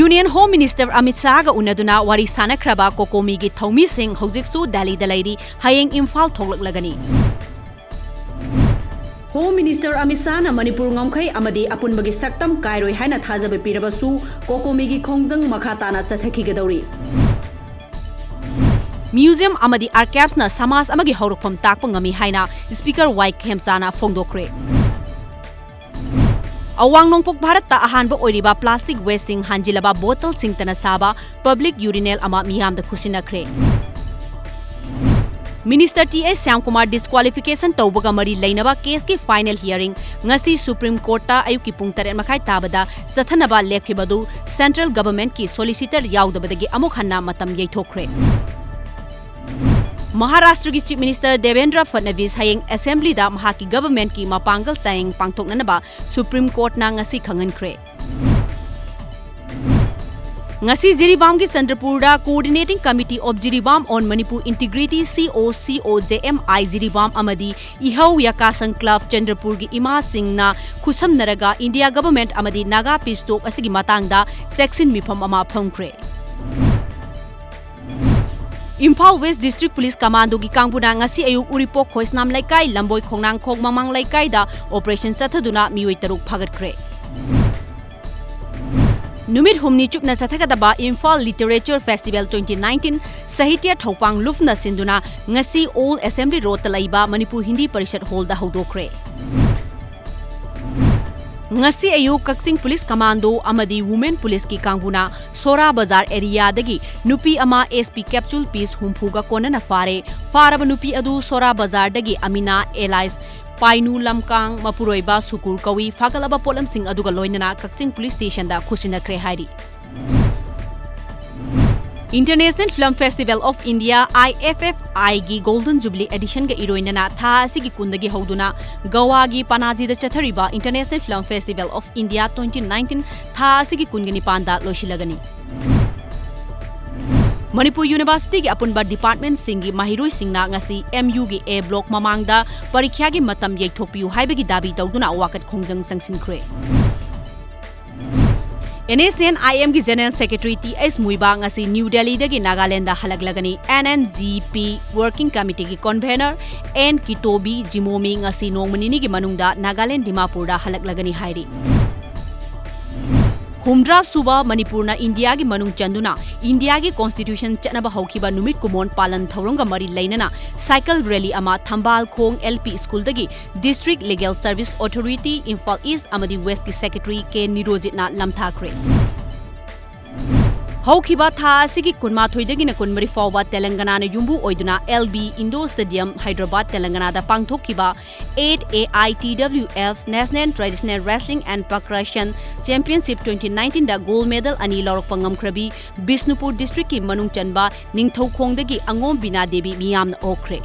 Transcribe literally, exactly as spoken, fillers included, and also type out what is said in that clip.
Union Home Minister Amit Shahꯒ ꯎꯅꯗꯨꯅ ꯋꯥꯔꯤ ꯁꯥꯟꯅꯈ꯭ꯔꯕ ꯀꯣꯀꯣꯃꯤꯒꯤ ꯊꯧꯃꯤꯁꯤꯡ ꯍꯧꯖꯤꯛꯁꯨ ꯗꯦꯜꯂꯤꯗ ꯂꯩꯔꯤ, ꯍꯌꯦꯡ Imphal ꯊꯣꯛꯂꯛꯂꯒꯅꯤ꯫ Home Minister Amit Shahꯅ Manipur ꯉꯝꯈꯩ ꯑꯃꯗꯤ ꯑꯄꯨꯟꯕꯒꯤ ꯁꯛꯇꯝ ꯀꯥꯏꯔꯣꯏ ꯍꯥꯏꯅ ꯊꯥꯖꯕ ꯄꯤꯔꯕꯁꯨ ꯀꯣꯀꯣꯃꯤꯒꯤ ꯈꯣꯡꯖꯪ ꯃꯈꯥ ꯇꯥꯅ ꯆꯠꯊꯈꯤꯒꯗꯧꯔꯤ꯫ Museum ꯑꯃꯗꯤ archives ꯅ ꯁꯃꯥꯖ ꯑꯃꯒꯤ ꯍꯧꯔꯛꯐꯝ ꯇꯥꯛꯄ ꯉꯝꯃꯤ ꯍꯥꯏꯅ Speaker ꯋꯥꯏ ꯈꯦꯝꯆꯥꯅ ꯐꯣꯡꯗꯣꯛꯈ꯭ꯔꯦ꯫ ꯑꯋꯥꯡ ꯅꯣꯡꯄꯣꯛ ꯚꯥꯔꯠꯇ ꯑꯍꯥꯟꯕ ꯑꯣꯏꯔꯤꯕ plastic waste ꯁꯤꯡ ꯍꯥꯟꯖꯤꯜꯂꯕ bottle ꯁꯤꯡꯇꯅ ꯁꯥꯕ public urinal ꯑꯃ ꯃꯤꯌꯥꯝꯗ ꯈꯨꯠꯁꯤꯟꯅꯈ꯭ꯔꯦ꯫ Minister ꯇꯤ ꯑꯦꯁ ꯁ꯭ꯌꯥꯝꯀꯨꯃꯥꯔ disqualification ꯇꯧꯕꯒ ꯃꯔꯤ ꯂꯩꯅꯕ case ꯀꯤ final hearing ꯉꯁꯤ Supreme Court ꯇ ꯑꯌꯨꯛꯀꯤ ꯄꯨꯡ ꯇꯔꯦꯠ ꯃꯈꯥꯏ ꯇꯥꯕꯗ ꯆꯠꯊꯅꯕ ꯂꯦꯞꯈꯤꯕ ꯑꯗꯨ central government ꯀꯤ solicitor ꯌꯥꯎꯗꯕꯗꯒꯤ ꯑꯃꯨꯛ ꯍꯟꯅ ꯃꯇꯝ ꯌꯩꯊꯣꯛꯈ꯭ꯔꯦ꯫ ꯃꯍꯥꯔꯥꯁꯇ꯭ꯔꯒꯤ Chief Minister ꯗꯦꯕꯦꯟꯗ꯭ꯔ ꯐꯠꯅꯕꯤꯁ ꯍꯌꯦꯡ Assembly ꯗ ꯃꯍꯥꯛꯀꯤ government ꯀꯤ ꯃꯄꯥꯡꯒꯜ ꯆꯥꯌꯦꯡ ꯄꯥꯡꯊꯣꯛꯅꯅꯕ Supreme Court ꯅ ꯉꯁꯤ ꯈꯪꯍꯟꯈ꯭ꯔꯦ꯫ ꯉꯁꯤ ꯖꯤꯔꯤꯕꯥꯝꯒꯤ ꯆꯟꯗ꯭ꯔꯄꯨꯔꯗ Coordinating Committee of Jiribam on Manipur Integrity, C O C O J M I Jiribam ꯑꯃꯗꯤ ꯏꯍꯧ ꯌꯥꯀꯥꯁꯪ club ꯆꯟꯗ꯭ꯔꯄꯨꯔꯒꯤ ꯏꯃꯥꯁꯤꯡꯅ ꯈꯨꯠꯁꯝꯅꯔꯒ India government ꯑꯃꯗꯤ Naga peace talk ꯑꯁꯤꯒꯤ ꯃꯇꯥꯡꯗ ꯆꯦꯛꯁꯤꯟ ꯃꯤꯐꯝ ꯑꯃ ꯐꯝꯈ꯭ꯔꯦ꯫ Imphal West District Police Commando ꯒꯤ ꯀꯥꯡꯕꯨꯅ ꯉꯁꯤ ꯑꯌꯨꯛ ꯎꯔꯤꯄꯣꯛ ꯈꯣꯏꯁꯅꯥꯝ ꯂꯩꯀꯥꯏ, ꯂꯝꯕꯣꯏ ꯈꯣꯡꯅꯥꯡꯈꯣꯡ ꯃꯃꯥꯡ ꯂꯩꯀꯥꯏꯗ operation ꯆꯠꯊꯗꯨꯅ ꯃꯤꯑꯣꯏ ꯇꯔꯨꯛ ꯐꯥꯒꯠꯈ꯭ꯔꯦ꯫ ꯅꯨꯃꯤꯠ ꯍꯨꯝꯅꯤ ꯆꯨꯞꯅ ꯆꯠꯊꯒꯗꯕ Imphal Literature Festival twenty nineteen ꯁꯥꯍꯤꯇ꯭ꯌ ꯊꯧꯄꯥꯡ ꯂꯨꯞꯅ ꯁꯤꯟꯗꯨꯅ ꯉꯁꯤ Old Assembly Road ꯇ ꯂꯩꯕ ꯃꯅꯤꯄꯨꯔ ꯍꯤꯟꯗꯤ ꯄꯔꯤꯁꯠ hall ꯗ ꯍꯧꯗꯣꯛꯈ꯭ꯔꯦ꯫ ꯉꯁꯤ ꯑꯌꯨꯛ ꯀꯛꯆꯤꯡ Police Commando ꯑꯃꯗꯤ Women Police ꯀꯤ ꯀꯥꯡꯕꯨꯅ ꯁꯣꯔꯥ ꯕꯖꯥꯔ area ꯗꯒꯤ ꯅꯨꯄꯤ ꯑꯃ S P capsule piece ꯍꯨꯝꯐꯨꯒ ꯀꯣꯟꯅꯅ ꯐꯥꯔꯦ꯫ ꯐꯥꯔꯕ ꯅꯨꯄꯤ ꯑꯗꯨ ꯁꯣꯔꯥ ꯕꯖꯥꯔꯗꯒꯤ ꯑꯃꯤꯅꯥ alias ꯄꯥꯏꯅꯨ ꯂꯝꯀꯥꯡ, ꯃꯄꯨꯔꯣꯏꯕ ꯁꯨꯀꯨꯔ ꯀꯧꯏ, ꯐꯥꯒꯠꯂꯕ ꯄꯣꯠꯂꯝꯁꯤꯡ ꯑꯗꯨꯒ ꯂꯣꯏꯅꯅ ꯀꯛꯆꯤꯡ Police Station ꯗ ꯈꯨꯠꯁꯤꯟꯅꯈ꯭ꯔꯦ ꯍꯥꯏꯔꯤ꯫ International Film Festival of India, I F F I ꯒꯤ Golden Jubilee Edition ꯒ ꯏꯔꯣꯏꯅꯅ ꯊꯥ ꯑꯁꯤꯒꯤ ꯀꯨꯟꯗꯒꯤ ꯍꯧꯗꯨꯅ ꯒꯣꯋꯥꯒꯤ ꯄꯅꯥꯖꯤꯗ ꯆꯠꯊꯔꯤꯕ International Film Festival of India twenty nineteen ꯊꯥ ꯑꯁꯤꯒꯤ ꯀꯨꯟꯒ ꯅꯤꯄꯥꯟꯗ ꯂꯣꯏꯁꯤꯜꯂꯒꯅꯤ꯫ ꯃꯅꯤꯄꯨꯔ University ꯒꯤ ꯑꯄꯨꯟꯕ department ꯁꯤꯡꯒꯤ ꯃꯍꯩꯔꯣꯏꯁꯤꯡꯅ ꯉꯁꯤ M U ꯒꯤ A block ꯃꯃꯥꯡꯗ ꯄꯔꯤꯈ꯭ꯌꯥꯒꯤ ꯃꯇꯝ ꯌꯩꯊꯣꯛꯄꯤꯌꯨ ꯍꯥꯏꯕꯒꯤ ꯗꯥꯕꯤ ꯇꯧꯗꯨꯅ ꯋꯥꯀꯠ ꯈꯣꯡꯖꯪ ꯆꯪꯁꯤꯟꯈ꯭ꯔꯦ꯫ NSCN-IM ꯒꯤ General Secretary Th Muibang ꯉꯁꯤ New Delhi ꯗꯒꯤ ꯅꯥꯒꯥꯂꯦꯟꯗ ꯍꯜꯂꯛꯂꯒꯅꯤ꯫ NNGP Working Committee ꯒꯤ Convener N Kitobi Jimomi ꯉꯁꯤ ꯅꯣꯡꯃ ꯅꯤꯅꯤꯒꯤ ꯃꯅꯨꯡꯗ ꯅꯥꯒꯥꯂꯦꯟ ꯗꯤꯃꯥꯄꯨꯔꯗ ꯍꯜꯂꯛꯂꯒꯅꯤ ꯍꯥꯏꯔꯤ꯫ ꯍꯨꯝꯗ꯭ꯔꯥ ꯁꯨꯕ ꯃꯅꯤꯄꯨꯔꯅ ꯏꯟꯗꯤꯌꯥꯒꯤ ꯃꯅꯨꯡ ꯆꯟꯗꯨꯅ ꯏꯟꯗꯤꯌꯥꯒꯤ Constitution ꯆꯠꯅꯕ ꯍꯧꯈꯤꯕ ꯅꯨꯃꯤꯠ ꯀꯨꯃꯣꯟ ꯄꯥꯂꯟ ꯊꯧꯔꯝꯒ ꯃꯔꯤ ꯂꯩꯅꯅ cycle rally ꯑꯃ ꯊꯝꯕꯥꯜ ꯈꯣꯡ L P School ꯗꯒꯤ District Legal Service Authority, Imphal East ꯑꯃꯗꯤ West ꯀꯤ Secretary K ꯅꯤꯔꯣꯖꯤꯠꯅ ꯂꯝꯊꯥꯈ꯭ꯔꯦ꯫ ꯍꯧꯈꯤꯕ ꯊꯥ ꯑꯁꯤꯒꯤ ꯀꯨꯟꯃꯥꯊꯣꯏꯗꯒꯤꯅ ꯀꯨꯟꯃꯔꯤ ꯐꯥꯎꯕ ꯇꯦꯂꯪꯒꯅꯥꯅ ꯌꯨꯝꯕꯨ ꯑꯣꯏꯗꯨꯅ L B Indoor Stadium, Hyderabad, ꯇꯦꯂꯪꯒꯅꯥꯗ ꯄꯥꯡꯊꯣꯛꯈꯤꯕ eight A I T W F National Traditional Wrestling and Percussion Championship twenty nineteen the gold medal ꯑꯅꯤ ꯂꯧꯔꯛꯄ ꯉꯝꯈ꯭ꯔꯕꯤ ꯕꯤꯁꯅꯨꯄꯨꯔ district ꯀꯤ ꯃꯅꯨꯡ ꯆꯟꯕ ꯅꯤꯡꯊꯧꯈꯣꯡꯗꯒꯤ ꯑꯉꯣꯝ ꯕꯤꯅꯥ ꯗꯦꯕꯤ ꯃꯤꯌꯥꯝꯅ ꯑꯣꯛꯈ꯭ꯔꯦ꯫